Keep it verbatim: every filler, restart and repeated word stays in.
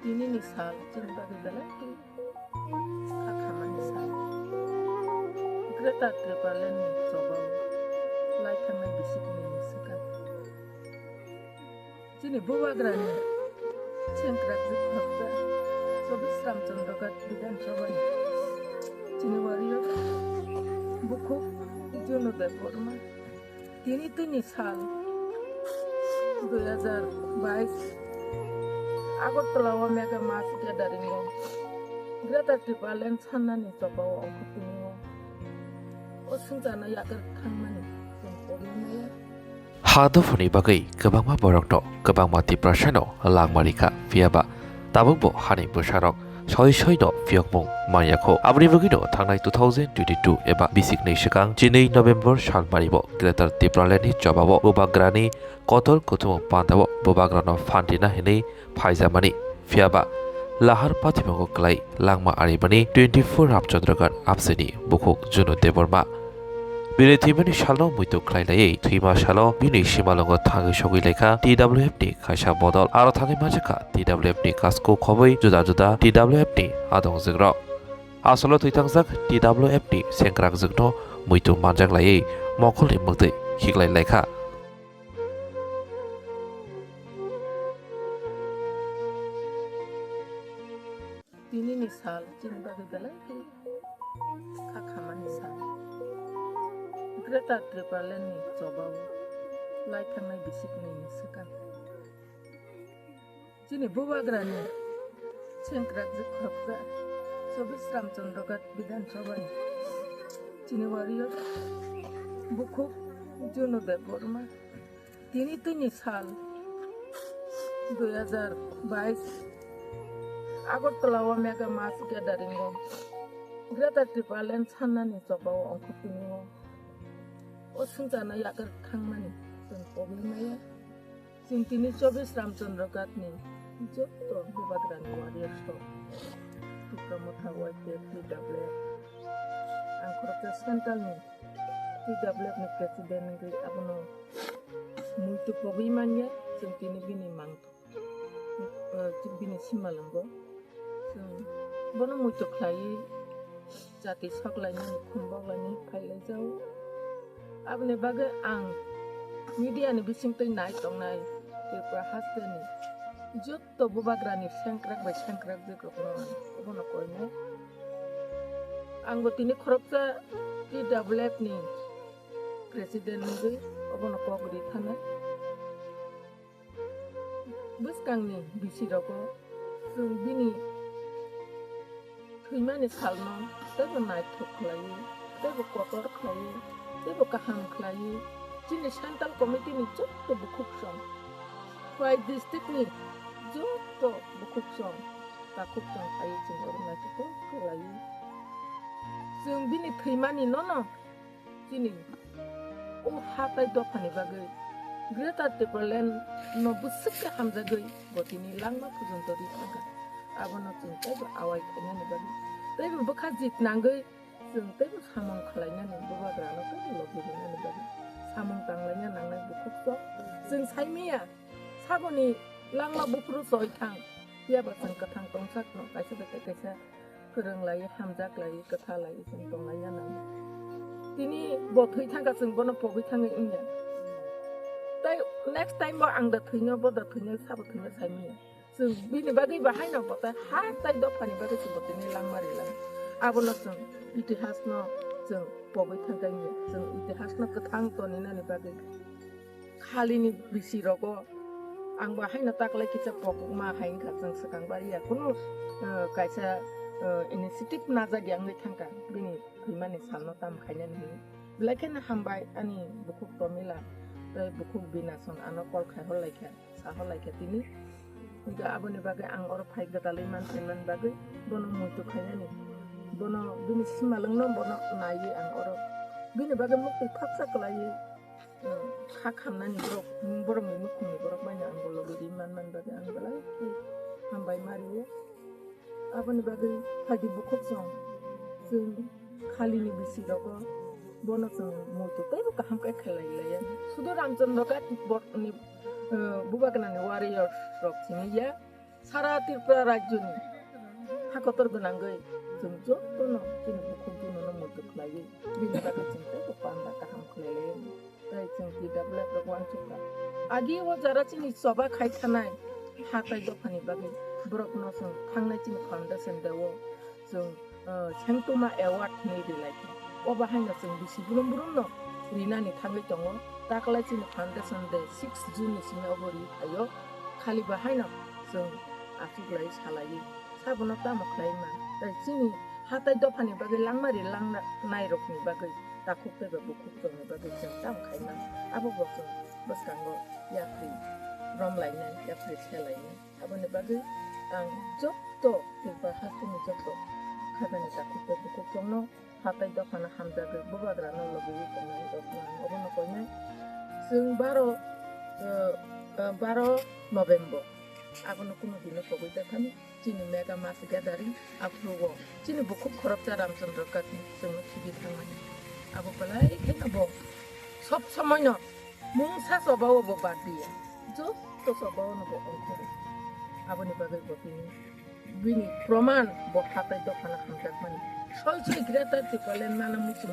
Tini ni sal chini bagwi belai khe kha khamani sal. Greater Tipraland ni chobao lai thangnai bisik ni swkang. Chini bubagrani sengkrak jwk khoroksa Chobis Ramchandra Ghat Bidhan Sabha ni chini warrior bukhuk Junu Debbarma. Tini tini sal dui hajar bais Agartala o mega mass gathering o Greater Tipraland sannani chobao ongkhortini o swngcharno yakarwi thangmani chwng poriwi maya. Ha dophani bagwi kwbangma borokno, kwbangma Tiprasano langma rikha, phiyaba tabukbo hani bwsarok soi soino phiyokmung manyakho. Aboni bagwino thangnai two thousand twenty-two eba bisikni swkang chinwi November salmaribo Greater Tipralandni chobao bubagrani kotor kuthumung pandao bubagrano phantina hinwi phaijamani. Phiyaba lahar pathimungo kwlai langma arimani twenty-four Ramchandra Ghat absini bukhuk Junu Debbarma. Bini thwimani salno muitu khlai laiwi thwima salo bini simalwngo thangwi sogwi laikha T W F ni kaisa bodol. Aro thangwi manjakha T W F ni kasko khobwi juda juda T W F ni adongjwkrok. Asolo thwithangjak T W F ni sengkrakjwkno muitu manjak laiwi mokholni mwktwi khiklai laikha. Tini ni sal chini bagwi belai khe kha khamani sal. Greater Tipraland ni chobao lai thangnai bisik ni swkang. Chini bubagrani sengkrak jwk khoroksa Chobis Ramchandra Ghat Bidhan Sabha ni chini warrior bukhuk Junu Debbarma. Tini tini sal dui hajar bais Agartala o mega mass gathering o Greater Tipraland sannani chobao ongkhortini o swngcharno yakarwi thangmani chwng poriwi maya. Chwng tini Chobis Ramchandra Ghat ni joto bubagrani warriors rok Tipra Motha Y T F T W F ang khoroksa central ni T W F ni president wngwi abono muitu pogwi manya, chwng tini bini mangthok, eh, bini simalwngo. Chwng bono muitu khlaiwi jati soklainani, khum boklainani phailaijao. Aboni bagwi ang media ni bisingtwi nai tongnai Tripura hasteni joto bubagrani sengkrak bai sengkrak jwkrokno ang obono koinai. Angbo tini khoroksa T W F ni president wngwi obono kok ri thana. Bwskangni bisirogo chwng bini thwimani salno teibo naithok khlaiwi, teibo kotor khlaiwi, teibo kaham khlaiwi, chini central committee ni joto bukhuksong, Khwai district ni joto bukhuksong, takhuksong phaiwi chwng oro naithotok khlaiwi. Chwng bini thwimani nono chini o ha tai dophani bagwi Greater Tipraland no bwswk khe hamjagwi bo tini langma phujonto ri thangkha. Abono chwng teibo awai khainani bagwi, teibo bwkha jit nangwi chwng teibo samung khlainani, bubagrano teibo logi rinani bagwi samung tanglaina nangnai bukhuk chwng. Chwng saimanya saboni langma buphuru choi thang, phiyaba chwng kwthang tongsak no kaisa bai kaisa kwrwng lai, hamjak lai, kwtha lai, chwng tonglaina nango. Tini bo thwi thangkha, chwng bono pogwi thangwi wngya. Tai next time bo ang da thwino, bo da thwino, sabo thwino saimanya. Chwng bini bagwi bo haino bo tai ha tai dophani bagwi chwng bo tini langma rilang. Abono chwng itihasno chwng pogwi thangkha wngya. Chwng itihasno kwthang toninani bagwi. Khalini bisi rogo ang bo haino taklai kisa pokma hai wngkha, chwng swkang bari ya kunu, eh, kaisa, eh, initiative najak ya wngwi thangkha bini thwimani salno tam khainani hinwi. Belai kheno hambai ani bukhuk Tomila tei bukhuk Binason ano call khai hor laikha, sa hor laikha tini. Hingke aboni bagwi ang oro phai gwdalwi man phaimani bagwi bono muitu khainani, bono bini simalwngno bono naiwi ang oro bini bagwi muktwi khaksa kwlaiwi. Hmm, kha khamnani borok, borokni nukhungni borok bai no ang bo logi ri man man bagwi ang belai khe hambai ma rio. Aboni bagwi phaidi bukhuk chwng, chwng khalini bisi rogo bono chwng muitu teibo kaham khe khlai laiya. Sudu Ramchandra Ghat borokni, eh, bubagnani warrior rok simi ya. Sara Tripura rajyoni hakotor gwnangwi chwng jotono chini bukhuk junono muitu khlaiwi bini bagwi chwng teibo panda kaham khlai laio. Tei chwng T W F rok uansukha. Agi o jara chini choba khai thanai hatai dophani bagwi borokno chwng thangnai chini foundation day o chwng, ah, Sengtuma Award hinwi rilai kha. Obo haino chwng bisi brum brumno rinani thangwi tongo. Taklai chini foundation day six June ni simi obo ri phaio. Khali bo haino chwng achuklai salaiwi sabono tamo khlai ma. Tei chini hatai dophani bagwi langmari langnai rokni bagwi takhuk tei ba bukhuk chwngni bagwi chwng tamo khai ma. Abo bo chwng bwskango yapri romlainai, yapri selainai. Aboni bagwi ang joto Tripura hasteni joto khajani takhuk tei bukhuk chwngno hatai dophano hamjagwi bubagrano logiwi tongnai rokno ang obono koinai. Chwng baro, eh, eh, baro November, abono kunu dino kogwi ta thani chini mega mass gathering aphuru o chini bukhuk khoroksa Ramchandra Katni chwngno khibi thangmani. Abo belai kheno bo sob somoino mungsa choba o bo bad diya, joto choba o no bo ongkhoro. Aboni bagwi bo tini bini proman bo hatai dophano hamjakmani. Soi soi Greater Tipraland nana muchung